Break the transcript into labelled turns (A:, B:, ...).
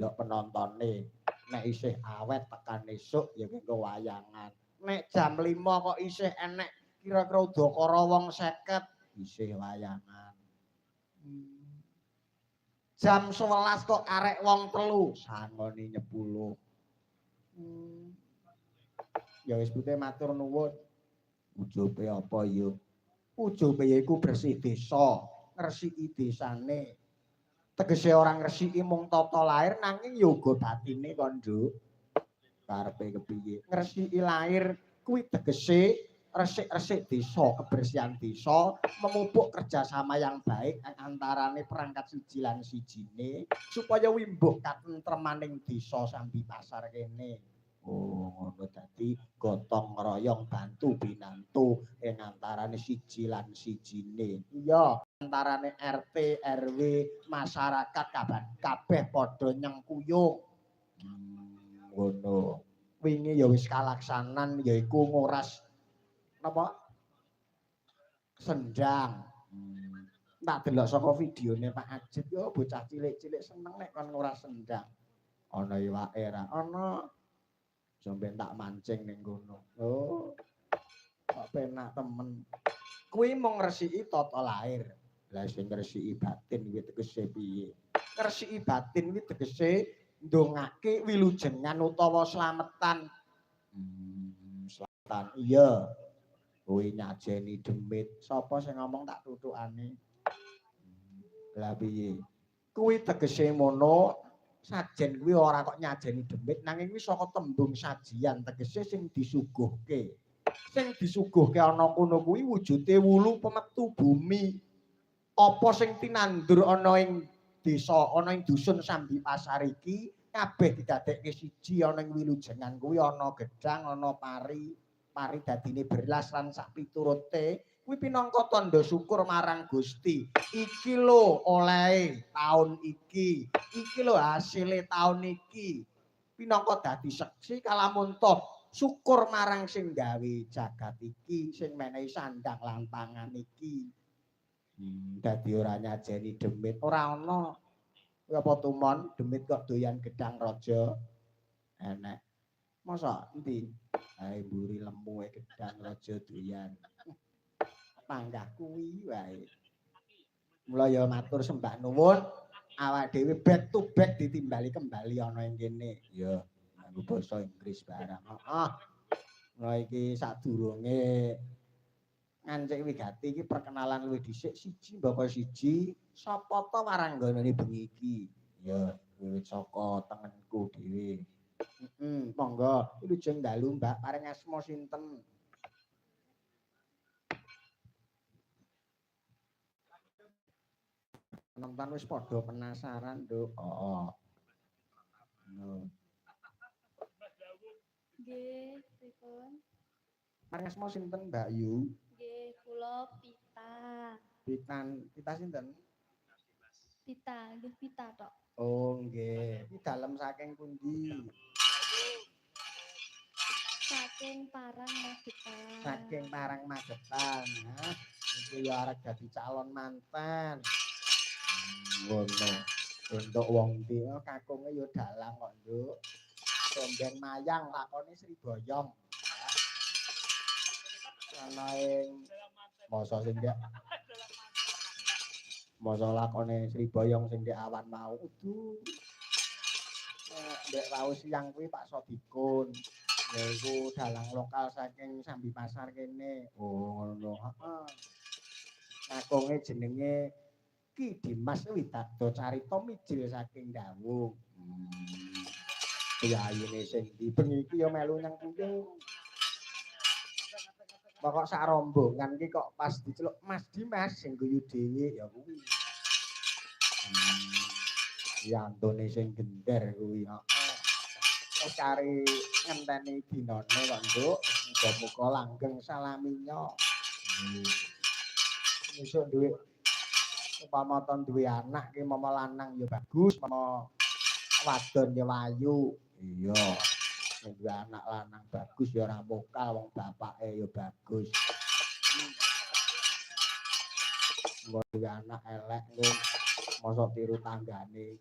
A: Ndelok penontone. Nek isih awet tekan esuk ya engko wayangan. Nek jam 5 kok isih enek kira-kira udakara wong 50 isih wayangan. Jam 11 kok karek wong 3 sangoni nyepuluh. Ya wis pute matur nuwun. Ujube apa ya? Ujube yaiku bersih desa, ngresiki desane. Tegese ora ngresiki mung tata lahir nanging ya uga batine kok, Nduk. Karepe kepiye? Ngresiki lahir kuwi tegese resik-resik desa, kebersihan desa, memupuk kerjasama yang baik antarane perangkat siji lan sijine supaya wimbuh katentremaning desa Sambi Pasar kene. Oh, ngono dadi gotong royong bantu binantu ing antarane siji lan sijine. Iya, antarane RT, RW, masyarakat kabeh padha nyengkuyung. Ngono. Wingi ya wis kalaksanan yaiku nguras napa? Sendang. Tak delok saka videone Pak Ajit yo bocah cilik-cilik seneng nek kon nguras sendang. Ana iwake ra? Ana. Sampe tak mancing ning kono. Oh. Kok penak temen. Kuwi mung ngresiki tata lahir. Lah sing ngresiki batin kuwi tegese piye? Ngresiki batin kuwi tegese ndongake wilujengan utawa slametan. Slametan. Iya. Kuwi nyajeni demit. Sapa sing ngomong tak tutukane? Lah piye? Kuwi tegese mono. Sajen kuwi ora kok nyajeni demit nanging kuwi saka tembung sajian tegese sing disuguhke. Sing disuguhke ana kono kuwi wujude wulu pemetu bumi. Apa sing tinandur ana ing desa, ana ing dusun Sambi Pasar iki kabeh didadekke siji ana ing wilujengan kuwi ana gedang, ana pari, pari dadine beras lan sak piturute. Kuwi pinangka tandha syukur marang Gusti. Iki lho olehe taun iki. Iki lho hasile taun iki. Pinangka dadi seksi kalamun syukur marang sing gawe jagat iki, sing menehi sandang lan pangan iki. Dadi ora nyajeni demit, ora ana. Kuwi apa tumon demit kok doyan gedang raja? Enek. Masa endi? Ae mburi lemu e gedang raja doyan. Panggah kuwi wae. Mula ya matur sembah nuwun, awak dhewe back to back ditimbali kembali ana ing kene. Ya, nganggo basa Inggris barang. Heeh. Mula iki sadurunge ngancik wigati iki perkenalan luwih dhisik siji mbaka siji, sapa ta warangganane bengi iki? Ya, wiwit saka tengenku dhewe. Heeh, monggo wilujeng dalu Mbak, paring asma sinten? Penonton wis padha penasaran, Nduk. Heeh. Ngono.
B: Nggih, pripun?
A: Paring asma sinten, Mbak Yu?
B: Nggih, kula Pita.
A: Pitan, Pita sinten?
B: Pita, nggih Pita tok.
A: Oh, nggih. Iki dalem saking pundi?
B: Saking Parang Magetan.
A: Saking Parang Magetan. Hah, iki ya arep dadi calon manten. Ngono. Entuk wong ndi kakunge ya dalang kok, Nduk. Sombeng mayang lakone Sri Boyong. Ana ing masa sing ndek masa lakone Sri Boyong sing ndek awan mau. Udu. Ndek wau siang kuwi Pak Sodikun. Yaiku dalang lokal saking Sambi Pasar kene. Oh, ngono. Heeh. Kakunge jenenge Ki Dimas Widado Carita mijil saking Dawung. Piyayine sing ndi bengi iki ya melu nyang kuyung. Pokok sak rombongan iki kok pas diceluk Mas Dimas sing guyu dhewe ya kuwi. Yantone sing gender kuwi. Heeh. Wis kari ngenteni dinane kok, Nduk. Muga-muga langgeng salaminya. Besok duwe umpama ton duwe anak ki mama lanang ya bagus, mama wadon ya wayu. Iya. Nek duwe anak lanang bagus ya ora mokal wong bapake ya bagus. Engko duwe anak elek engko mosok tiru tanggane.